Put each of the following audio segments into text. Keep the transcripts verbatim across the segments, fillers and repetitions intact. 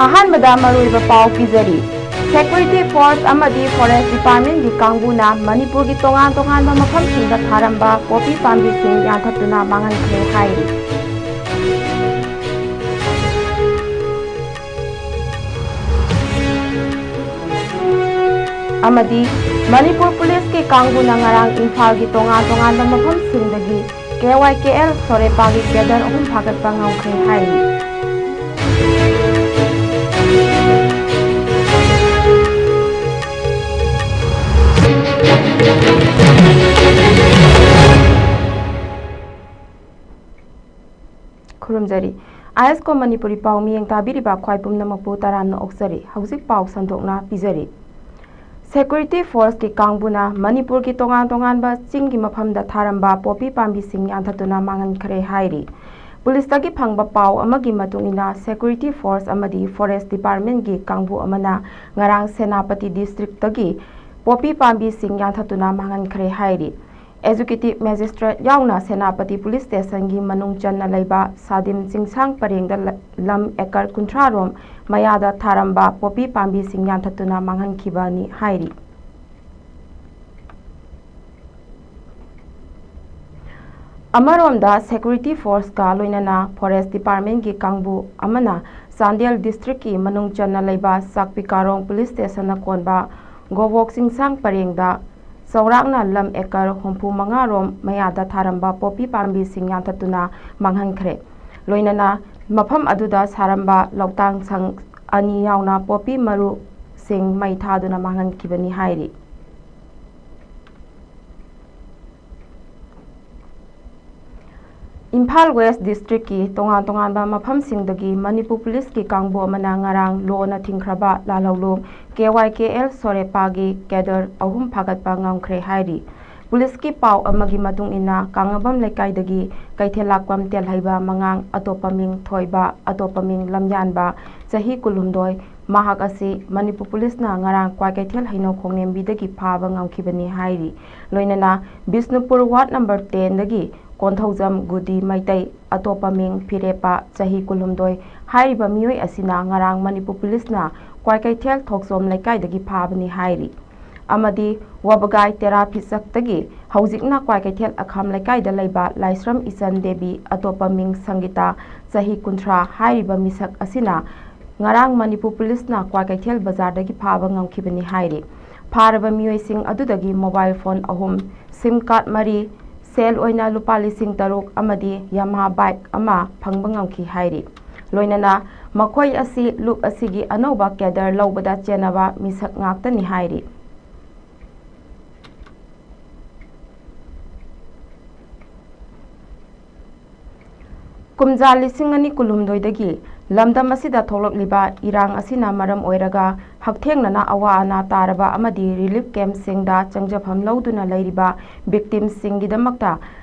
ꯑꯍꯥꯟꯕꯗ ꯃꯔꯨꯑꯣꯏꯕ ꯄꯥꯎ ꯄꯤꯖꯔꯤ꯫ Security Force ꯑꯃꯗꯤ Forest Departmentꯀꯤ ꯀꯥꯡꯕꯨꯅ ꯃꯅꯤꯄꯨꯔꯒꯤ ꯇꯣꯉꯥꯟ ꯇꯣꯉꯥꯟꯕ ꯃꯐꯝꯁꯤꯡꯗ ꯊꯥꯔꯝꯕ ꯄꯣꯄꯤ ꯄꯥꯝꯕꯤꯁꯤꯡ ꯌꯥꯟꯊꯠꯇꯨꯅ ꯃꯥꯡꯍꯟꯈ꯭ꯔꯦ ꯍꯥꯏꯔꯤ꯫ ꯑꯃꯗꯤ ꯃꯅꯤꯄꯨꯔ ꯄꯨꯂꯤꯁꯀꯤ ꯀꯥꯡꯕꯨꯅ ꯉꯔꯥꯡ ꯏꯝꯐꯥꯜꯒꯤ ꯇꯣꯉꯥꯟ ꯇꯣꯉꯥꯟꯕ ꯃꯐꯝꯁꯤꯡꯗꯒꯤ ꯀꯦ ꯋꯥꯏ ꯀꯦ ꯑꯦꯜ ꯁꯣꯔꯦꯄꯥꯒꯤ ꯀꯦꯗꯔ ꯑꯍꯨꯝ ꯐꯥꯒꯠꯄ ꯉꯝꯈ꯭ꯔꯦ ꯍꯥꯏꯔꯤ꯫ ꯈꯨꯔꯨꯝꯖꯔꯤ꯫ ꯑꯥꯏ ꯑꯦꯁ ꯀꯣ ꯃꯅꯤꯄꯨꯔꯤ ꯄꯥꯎ ꯃꯤꯠꯌꯦꯡ ꯇꯥꯕꯤꯔꯤꯕ ꯈ꯭ꯋꯥꯏ ꯄꯨꯝꯅꯃꯛꯄꯨ ꯇꯔꯥꯝꯅ ꯑꯣꯛꯆꯔꯤ꯫ ꯍꯧꯖꯤꯛ ꯄꯥꯎ ꯁꯟꯗꯣꯛꯅ ꯄꯤꯖꯔꯤ꯫ Security Forceꯀꯤ ꯀꯥꯡꯕꯨꯅ ꯃꯅꯤꯄꯨꯔꯒꯤ ꯇꯣꯉꯥꯟ ꯇꯣꯉꯥꯟꯕ ꯆꯤꯡꯒꯤ ꯃꯐꯝꯗ ꯊꯥꯔꯝꯕ ꯄꯣꯄꯤ ꯄꯥꯝꯕꯤꯁꯤꯡ ꯌꯥꯟꯊꯠꯇꯨꯅ ꯃꯥꯡꯍꯟꯈ꯭ꯔꯦ ꯍꯥꯏꯔꯤ꯫ ꯄꯨꯂꯤꯁꯇꯒꯤ ꯐꯪꯕ ꯄꯥꯎ ꯑꯃꯒꯤ ꯃꯇꯨꯡ ꯏꯟꯅ, Security Force ꯑꯃꯗꯤ Forest Departmentꯀꯤ ꯀꯥꯡꯕꯨ ꯑꯃꯅ ꯉꯔꯥꯡ ꯁꯦꯅꯥꯄꯇꯤ districtꯇꯒꯤ ꯄꯣꯄꯤ ꯄꯥꯝꯕꯤꯁꯤꯡ ꯌꯥꯟꯊꯠꯇꯨꯅ ꯃꯥꯡꯍꯟꯈ꯭ꯔꯦ ꯍꯥꯏꯔꯤ꯫ Executive Magistrate ꯌꯥꯎꯅ ꯁꯦꯅꯥꯄꯇꯤ Police Stationꯒꯤ ꯃꯅꯨꯡ ꯆꯟꯅ ꯂꯩꯕ ꯁꯥꯗꯤꯝ ꯆꯤꯡꯁꯥꯡ ꯄꯔꯦꯡꯗ ꯂ-, ꯂꯝ acre ꯀꯨꯟꯊ꯭ꯔꯥ ꯔꯣꯝ ꯃꯌꯥꯗ ꯊꯥꯔꯝꯕ ꯄꯣꯄꯤ ꯄꯥꯝꯕꯤꯁꯤꯡ ꯌꯥꯟꯊꯠꯇꯨꯅ ꯃꯥꯡꯍꯟꯈꯤꯕꯅꯤ ꯍꯥꯏꯔꯤ꯫ ꯑꯃꯔꯣꯝꯗ, Security Forceꯀ ꯂꯣꯏꯅꯅ Forest Departmentꯀꯤ ꯀꯥꯡꯕꯨ ꯑꯃꯅ ꯆꯥꯟꯗꯦꯜ districtꯀꯤ ꯃꯅꯨꯡ ꯆꯟꯅ ꯂꯩꯕ ꯆꯥꯛꯄꯤꯀꯥꯔꯣꯡ Police Stationꯅ ꯀꯣꯟꯕ ꯒꯣꯕꯣꯛ ꯆꯤꯡꯁꯥꯡ ꯄꯔꯦꯡꯗ ꯆꯥꯎꯔꯥꯛꯅ ꯂꯝ acre ꯍꯨꯝꯐꯨ ꯃꯉꯥ ꯔꯣꯝ ꯃꯌꯥꯗ ꯊꯥꯔꯝꯕ ꯄꯣꯄꯤ ꯄꯥꯝꯕꯤꯁꯤꯡ ꯌꯥꯟꯊꯠꯇꯨꯅ ꯃꯥꯡꯍꯟꯈ꯭ꯔꯦ꯫ ꯂꯣꯏꯅꯅ ꯃꯐꯝ ꯑꯗꯨꯗ ꯁꯥꯔꯝꯕ ꯂꯧꯇꯥꯡ ꯁꯪ ꯑꯅꯤ ꯌꯥꯎꯅ ꯄꯣꯄꯤ ꯃꯔꯨꯁꯤꯡ ꯃꯩ ꯊꯥꯗꯨꯅ ꯃꯥꯡꯍꯟꯈꯤꯕꯅꯤ ꯍꯥꯏꯔꯤ꯫ ꯏꯝꯐꯥꯜ West districtꯀꯤ ꯇꯣꯉꯥꯟ ꯇꯣꯉꯥꯟꯕ ꯃꯐꯝꯁꯤꯡꯗꯒꯤ ꯃꯅꯤꯄꯨꯔ ꯄꯨꯂꯤꯁꯀꯤ ꯀꯥꯡꯕꯨ ꯑꯃꯅ ꯉꯔꯥꯡ ꯂꯣꯅ ꯊꯤꯡꯈ꯭ꯔꯕ ꯂꯥꯜꯍꯧꯂꯨꯞ ꯀꯦ ꯋꯥꯏ ꯀꯦ ꯑꯦꯜ ꯁꯣꯔꯦꯄꯥꯒꯤ ꯀꯦꯗꯔ ꯑꯍꯨꯝ ꯐꯥꯒꯠꯄ ꯉꯝꯈ꯭ꯔꯦ ꯍꯥꯏꯔꯤ꯫ ꯄꯨꯂꯤꯁꯀꯤ ꯄꯥꯎ ꯑꯃꯒꯤ ꯃꯇꯨꯡ ꯏꯟꯅ, ꯀꯥꯡꯉꯕꯝ ꯂꯩꯀꯥꯏꯗꯒꯤ ꯀꯩꯊꯦꯜ ꯂꯥꯛꯄꯝ ꯇꯦꯜꯍꯩꯕ ꯃꯉꯥꯡ, ꯑꯇꯣꯞꯄ ꯃꯤꯡ ꯊꯣꯏꯕ, ꯑꯇꯣꯞꯄ ꯃꯤꯡ ꯂꯝꯌꯥꯟꯕ, ꯆꯍꯤ ꯀꯨꯟꯍꯨꯝꯗꯣꯏ, ꯃꯍꯥꯛ ꯑꯁꯤ ꯃꯅꯤꯄꯨꯔ ꯄꯨꯂꯤꯁꯅ ꯉꯔꯥꯡ ꯀ꯭ꯋꯥꯀꯩꯊꯦꯜ ꯍꯩꯅꯧ ꯈꯣꯡꯅꯦꯝꯕꯤꯗꯒꯤ ꯐꯥꯕ ꯉꯝꯈꯤꯕꯅꯤ ꯍꯥꯏꯔꯤ꯫ ꯂꯣꯏꯅꯅ ꯕꯤꯁꯅꯨꯄꯨꯔ ward number tenꯗꯒꯤ ꯀꯣꯟꯊꯧꯖꯝ ꯒꯨꯗꯤ ꯃꯩꯇꯩ, ꯑꯇꯣꯞꯄ ꯃꯤꯡ ꯐꯤꯔꯦꯞꯄ, ꯆꯍꯤ ꯀꯨꯟꯍꯨꯝꯗꯣꯏ ꯍꯥꯏꯔꯤꯕ ꯃꯤꯑꯣꯏ ꯑꯁꯤꯅ ꯉꯔꯥꯡ ꯃꯅꯤꯄꯨꯔ ꯄꯨꯂꯤꯁꯅ ꯀ꯭ꯋꯥꯀꯩꯊꯦꯜ ꯊꯣꯛꯆꯣꯝ ꯂꯩꯀꯥꯏꯗꯒꯤ ꯐꯥꯕꯅꯤ ꯍꯥꯏꯔꯤ꯫ ꯑꯃꯗꯤ ꯋꯥꯕꯒꯥꯏ ꯇꯦꯔꯥ ꯐꯤꯁꯛꯇꯒꯤ ꯍꯧꯖꯤꯛꯅ ꯀ꯭ꯋꯥꯀꯩꯊꯦꯜ ꯑꯈꯥꯝ ꯂꯩꯀꯥꯏꯗ ꯂꯩꯕ ꯂꯥꯏꯁ꯭ꯔꯝ ꯏꯆꯟ ꯗꯦꯕꯤ, ꯑꯇꯣꯞꯄ ꯃꯤꯡ ꯁꯪꯒꯤꯇꯥ, ꯆꯍꯤ ꯀꯨꯟꯊ꯭ꯔꯥ ꯍꯥꯏꯔꯤꯕ ꯃꯤꯁꯛ ꯑꯁꯤꯅ ꯉꯔꯥꯡ ꯃꯅꯤꯄꯨꯔ ꯄꯨꯂꯤꯁꯅ ꯀ꯭ꯋꯥꯀꯩꯊꯦꯜ ꯕꯖꯥꯔꯗꯒꯤ ꯐꯥꯕ ꯉꯝꯈꯤꯕꯅꯤ ꯍꯥꯏꯔꯤ꯫ ꯐꯥꯔꯕ ꯃꯤꯑꯣꯏꯁꯤꯡ ꯑꯗꯨꯗꯒꯤ ꯃꯣꯕꯥꯏꯜ ꯐꯣꯟ ꯑꯍꯨꯝ, ꯁꯤꯝ ꯀꯥꯔꯗ ꯃꯔꯤ, ꯁꯦꯜ ꯑꯣꯏꯅ ꯂꯨꯄꯥ ꯂꯤꯁꯤꯡ ꯇꯔꯨꯛ ꯑꯃꯗꯤ ꯌꯥꯃꯥꯍꯥ ꯕꯥꯏꯛ ꯑꯃ ꯐꯪꯕ ꯉꯝꯈꯤ ꯍꯥꯏꯔꯤ꯫ ꯂꯣꯏꯅꯅ ꯃꯈꯣꯏ ꯑꯁꯤ ꯂꯨꯞ ꯑꯁꯤꯒꯤ ꯑꯅꯧꯕ ꯀꯦꯗꯔ ꯂꯧꯕꯗ ꯆꯦꯟꯅꯕ ꯃꯤꯁꯛ ꯉꯥꯛꯇꯅꯤ ꯍꯥꯏꯔꯤ꯫ ꯀꯨꯝꯖꯥ ꯂꯤꯁꯤꯡ ꯑꯅꯤ ꯀꯨꯟꯍꯨꯝꯗꯣꯏꯗꯒꯤ ꯂꯝꯗꯝ ꯑꯁꯤꯗ ꯊꯣꯛꯂꯛꯂꯤꯕ ꯏꯔꯥꯡ ꯑꯁꯤꯅ ꯃꯔꯝ ꯑꯣꯏꯔꯒ ꯍꯛꯊꯦꯡꯅꯅ ꯑꯋꯥ ꯑꯅꯥ ꯇꯥꯔꯕ ꯑꯃꯗꯤ ꯔꯤꯂꯤꯐ ꯀꯦꯝꯞꯁꯤꯡꯗ ꯆꯪꯖꯐꯝ ꯂꯧꯗꯨꯅ ꯂꯩꯔꯤꯕ ꯚꯤꯛꯇꯤꯝꯁꯤꯡꯒꯤꯗꯃꯛꯇ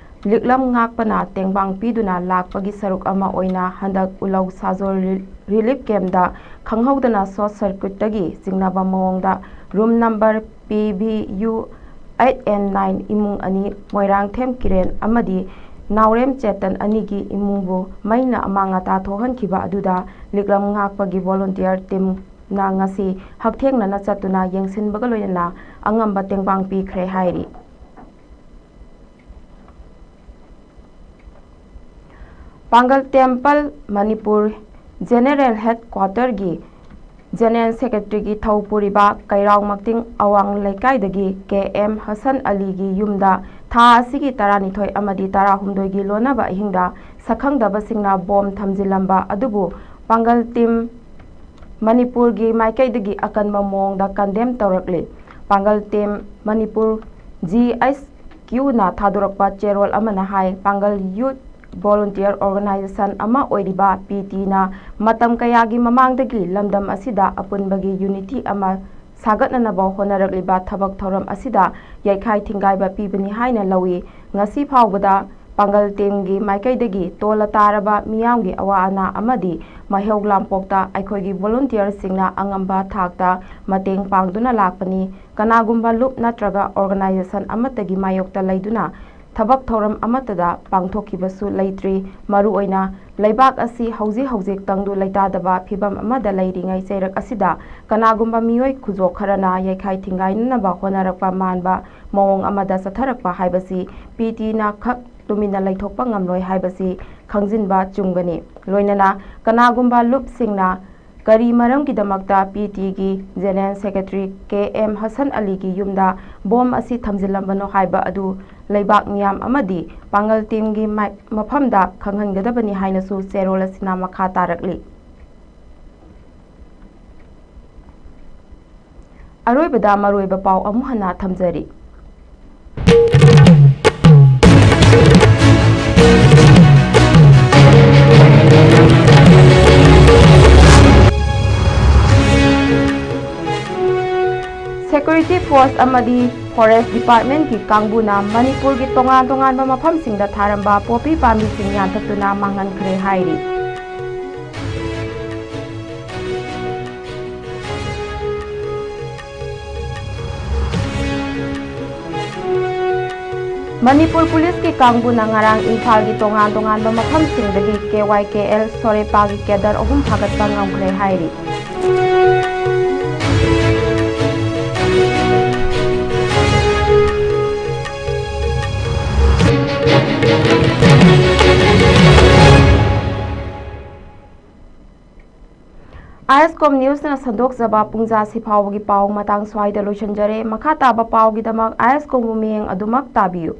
ꯂꯤꯛꯂꯝ ꯉꯥꯛꯄꯅ ꯇꯦꯡꯕꯥꯡ ꯄꯤꯗꯨꯅ ꯂꯥꯛꯄꯒꯤ ꯁꯔꯨꯛ ꯑꯃ ꯑꯣꯏꯅ ꯍꯟꯗꯛ ꯎꯂꯧ ꯁꯥꯖꯣꯜ ꯔꯤ-, ꯔꯤꯂꯤꯐ ꯀꯦꯝꯞꯇ ꯈꯪꯍꯧꯗꯅ ꯁꯣꯔꯠ ꯁꯔꯀ꯭ꯌꯨꯠꯇꯒꯤ ꯆꯤꯡꯅꯕ ꯃꯑꯣꯡꯗ room number P V U eight and nine ꯏꯃꯨꯡ ꯑꯅꯤ ꯃꯣꯏꯔꯥꯡꯊꯦꯝ ꯀꯤꯔꯦꯟ ꯑꯃꯗꯤ ꯅꯥꯎꯔꯦꯝ ꯆꯦꯇꯟ ꯑꯅꯤꯒꯤ ꯏꯃꯨꯡꯕꯨ ꯃꯩꯅ ꯑꯃꯥꯡ ꯑꯇꯥ ꯊꯣꯛꯍꯟꯈꯤꯕ ꯑꯗꯨꯗ ꯂꯤꯛꯂꯝ ꯉꯥꯛꯄꯒꯤ ꯚꯣꯂꯨꯟꯇꯤꯌꯔ ꯇꯤꯝꯅ ꯉꯁꯤ ꯍꯛꯊꯦꯡꯅꯅ ꯆꯠꯇꯨꯅ ꯌꯦꯡꯁꯤꯟꯕꯒ ꯂꯣꯏꯅꯅ ꯑꯉꯝꯕ ꯇꯦꯡꯕꯥꯡ ꯄꯤꯈ꯭ꯔꯦ ꯍꯥꯏꯔꯤ꯫ ꯄꯥꯡꯒꯜ ꯇꯦꯝꯄꯜ ꯃꯅꯤꯄꯨꯔ ꯖꯦꯅꯦꯔꯦꯜ ꯍꯦꯗꯀ꯭ꯋꯥꯇꯔꯒꯤ ꯖꯦꯅꯦꯔꯦꯜ ꯁꯦꯀ꯭ꯔꯦꯇꯔꯤꯒꯤ ꯊꯧ ꯄꯨꯔꯤꯕ ꯀꯩꯔꯥꯎ ꯃꯛꯇꯤꯡ ꯑꯋꯥꯡ ꯂꯩꯀꯥꯏꯗꯒꯤ ꯀꯦ ꯑꯦꯝ ꯍꯁꯟ ꯑꯂꯤꯒꯤ ꯌꯨꯝꯗ ꯊꯥ ꯑꯁꯤꯒꯤ ꯇꯔꯥꯅꯤꯊꯣꯏ ꯑꯃꯗꯤ ꯇꯔꯥꯍꯨꯝꯗꯣꯏꯒꯤ ꯂꯣꯟꯅꯕ ꯑꯍꯤꯡꯗ ꯁꯛꯈꯪꯗꯕꯁꯤꯡꯅ ꯕꯣꯝ ꯊꯝꯖꯤꯜꯂꯝꯕ ꯑꯗꯨꯕꯨ ꯄꯥꯡꯒꯜ ꯇꯤꯝ ꯃꯅꯤꯄꯨꯔꯒꯤ ꯃꯥꯏꯀꯩꯗꯒꯤ ꯑꯀꯟꯕ ꯃꯑꯣꯡꯗ ꯀꯟꯗꯦꯝ ꯇꯧꯔꯛꯂꯤ꯫ ꯄꯥꯡꯒꯜ ꯇꯤꯝ ꯃꯅꯤꯄꯨꯔ ꯖꯤ ꯑꯩꯆ ꯀ꯭ꯌꯨꯅ ꯊꯥꯗꯣꯔꯛꯄ ꯆꯦꯔꯣꯜ ꯑꯃꯅ ꯍꯥꯏ, ꯄꯥꯡꯒꯜ ꯌꯨꯠ ꯚꯣꯂꯨꯟꯇꯤꯌꯔ ꯑꯣꯔꯒꯅꯥꯏꯖꯦꯁꯟ ꯑꯃ ꯑꯣꯏꯔꯤꯕ ꯄꯤ ꯇꯤꯅ ꯃꯇꯝ ꯀꯌꯥꯒꯤ ꯃꯃꯥꯡꯗꯒꯤ ꯂꯝꯗꯝ ꯑꯁꯤꯗ ꯑꯄꯨꯟꯕꯒꯤ ꯌꯨꯅꯤꯇꯤ ꯑꯃ ꯁꯥꯒꯠꯅꯅꯕ ꯍꯣꯠꯅꯔꯛꯂꯤꯕ ꯊꯕꯛ ꯊꯧꯔꯝ ꯑꯁꯤꯗ ꯌꯩꯈꯥꯏ ꯊꯤꯡꯒꯥꯏꯕ ꯄꯤꯕꯅꯤ ꯍꯥꯏꯅ ꯂꯧꯏ꯫ ꯉꯁꯤ ꯐꯥꯎꯕꯗ ꯄꯥꯡꯒꯜ ꯇꯤꯝꯒꯤ ꯃꯥꯏꯀꯩꯗꯒꯤ ꯇꯣꯜꯂ ꯇꯥꯔꯕ ꯃꯤꯌꯥꯝꯒꯤ ꯑꯋꯥ ꯑꯅꯥ ꯑꯃꯗꯤ ꯃꯥꯏꯍꯧ ꯂꯥꯝꯄꯣꯛꯇ ꯑꯩꯈꯣꯏꯒꯤ ꯚꯣꯂꯨꯟꯇꯤꯌꯔꯁꯤꯡꯅ ꯑꯉꯝꯕ ꯊꯥꯛꯇ ꯃꯇꯦꯡ ꯄꯥꯡꯗꯨꯅ ꯂꯥꯛꯄꯅꯤ꯫ ꯀꯅꯥꯒꯨꯝꯕ ꯂꯨꯞ ꯅꯠꯇ꯭ꯔꯒ ꯑꯣꯔꯒꯅꯥꯏꯖꯦꯁꯟ ꯑꯃꯠꯇꯒꯤ ꯃꯥꯌꯣꯛꯇ ꯂꯩꯗꯨꯅ ꯊꯕꯛ ꯊꯧꯔꯝ ꯑꯃꯠꯇꯗ ꯄꯥꯡꯊꯣꯛꯈꯤꯕꯁꯨ ꯂꯩꯇ꯭ꯔꯤ꯫ ꯃꯔꯨꯑꯣꯏꯅ ꯂꯩꯕꯥꯛ ꯑꯁꯤ ꯍꯧꯖꯤꯛ ꯍꯧꯖꯤꯛ ꯇꯪꯗꯨ ꯂꯩꯇꯥꯗꯕ ꯐꯤꯚꯝ ꯑꯃꯗ ꯂꯩꯔꯤꯉꯩ ꯆꯩꯔꯛ ꯑꯁꯤꯗ ꯀꯅꯥꯒꯨꯝꯕ ꯃꯤꯑꯣꯏ ꯈꯨꯖꯣꯛ ꯈꯔꯅ ꯌꯩꯈꯥꯏ ꯊꯤꯡꯒꯥꯏꯅꯅꯕ ꯍꯣꯠꯅꯔꯛꯄ ꯃꯥꯟꯕ ꯃꯑꯣꯡ ꯑꯃꯗ ꯆꯠꯊꯔꯛꯄ ꯍꯥꯏꯕꯁꯤ ꯄꯤ ꯇꯤꯅ ꯈꯛ ꯇꯨꯃꯤꯟꯅ ꯂꯩꯊꯣꯛꯄ ꯉꯝꯂꯣꯏ ꯍꯥꯏꯕꯁꯤ ꯈꯪꯖꯤꯟꯕ ꯆꯨꯝꯒꯅꯤ꯫ ꯂꯣꯏꯅꯅ ꯀꯅꯥꯒꯨꯝꯕ ꯂꯨꯞꯁꯤꯡꯅ ꯀꯔꯤ ꯃꯔꯝꯒꯤꯗꯃꯛꯇ ꯄꯤ ꯇꯤꯒꯤ ꯖꯦꯅꯔꯦꯜ ꯁꯦꯀ꯭ꯔꯦꯇꯔꯤ ꯀꯦ ꯑꯦꯝ ꯍꯁꯟ ꯑꯂꯤꯒꯤ ꯌꯨꯝꯗ ꯕꯣꯝ ꯑꯁꯤ ꯊꯝꯖꯤꯜꯂꯝꯕꯅꯣ ꯍꯥꯏꯕ ꯑꯗꯨ ꯂꯩꯕꯥꯛ ꯃꯤꯌꯥꯝ ꯑꯃꯗꯤ ꯄꯥꯡꯒꯜ ꯇꯤꯝꯒꯤ ꯃꯥꯏ-, ꯃꯐꯝꯗ ꯈꯪꯍꯟꯒꯗꯕꯅꯤ ꯍꯥꯏꯅꯁꯨ ꯆꯦꯔꯣꯜ ꯑꯁꯤꯅ ꯃꯈꯥ ꯇꯥꯔꯛꯂꯤ꯫ ꯑꯔꯣꯏꯕꯗ ꯃꯔꯨꯑꯣꯏꯕ ꯄꯥꯎ ꯑꯃꯨꯛ ꯍꯟꯅ ꯊꯝꯖꯔꯤ꯫ ꯁꯦꯀ꯭ꯌꯨꯔꯤꯇꯤ ꯐꯣꯔꯁ ꯑꯃꯗꯤ ꯐꯣꯔꯦꯁ ꯗꯤꯄꯥꯔꯠꯃꯦꯟꯠꯀꯤ ꯀꯥꯡꯕꯨꯅ ꯃꯅꯤꯄꯨꯔꯒꯤ ꯇꯣꯉꯥꯟ ꯇꯣꯉꯥꯟꯕ ꯃꯐꯝꯁꯤꯡꯗ ꯊꯥꯔꯝꯕ ꯄꯣꯄꯤ ꯄꯥꯝꯕꯤꯁꯤꯡ ꯌꯥꯟꯊꯠꯇꯨꯅ ꯃꯥꯡꯍꯟꯈ꯭ꯔꯦ ꯍꯥꯏꯔꯤ꯫ ꯃꯅꯤꯄꯨꯔ ꯄꯨꯂꯤꯁꯀꯤ ꯀꯥꯡꯕꯨꯅ ꯉꯔꯥꯡ ꯏꯝꯐꯥꯜꯒꯤ ꯇꯣꯉꯥꯟ ꯇꯣꯉꯥꯟꯕ ꯃꯐꯝꯁꯤꯡꯗꯒꯤ ꯀꯦ ꯋꯥꯏ ꯀꯦ ꯑꯦꯜ ꯁꯣꯔꯦꯄꯥꯒꯤ ꯀꯦꯗꯔ ꯑꯍꯨꯝ ꯐꯥꯒꯠꯄ ꯉꯝꯈ꯭ꯔꯦ ꯍꯥꯏꯔꯤ꯫ ꯑꯥꯏ ꯑꯦꯁ ꯀꯣꯝ ꯅ꯭ꯌꯨꯁꯅ ꯁꯟꯗꯣꯛꯆꯕ ꯄꯨꯡꯖꯥꯁꯤ ꯐꯥꯎꯕꯒꯤ ꯄꯥꯎ ꯃꯇꯥꯡ ꯁ꯭ꯋꯥꯏꯗ ꯂꯣꯏꯁꯤꯟꯖꯔꯦ꯫ ꯃꯈꯥ ꯇꯥꯕ ꯄꯥꯎꯒꯤꯗꯃꯛ ꯑꯥꯏ ꯑꯦꯁ ꯀꯣꯝꯕꯨ ꯃꯤꯠꯌꯦꯡ ꯑꯗꯨꯃꯛ ꯇꯥꯕꯤꯌꯨ꯫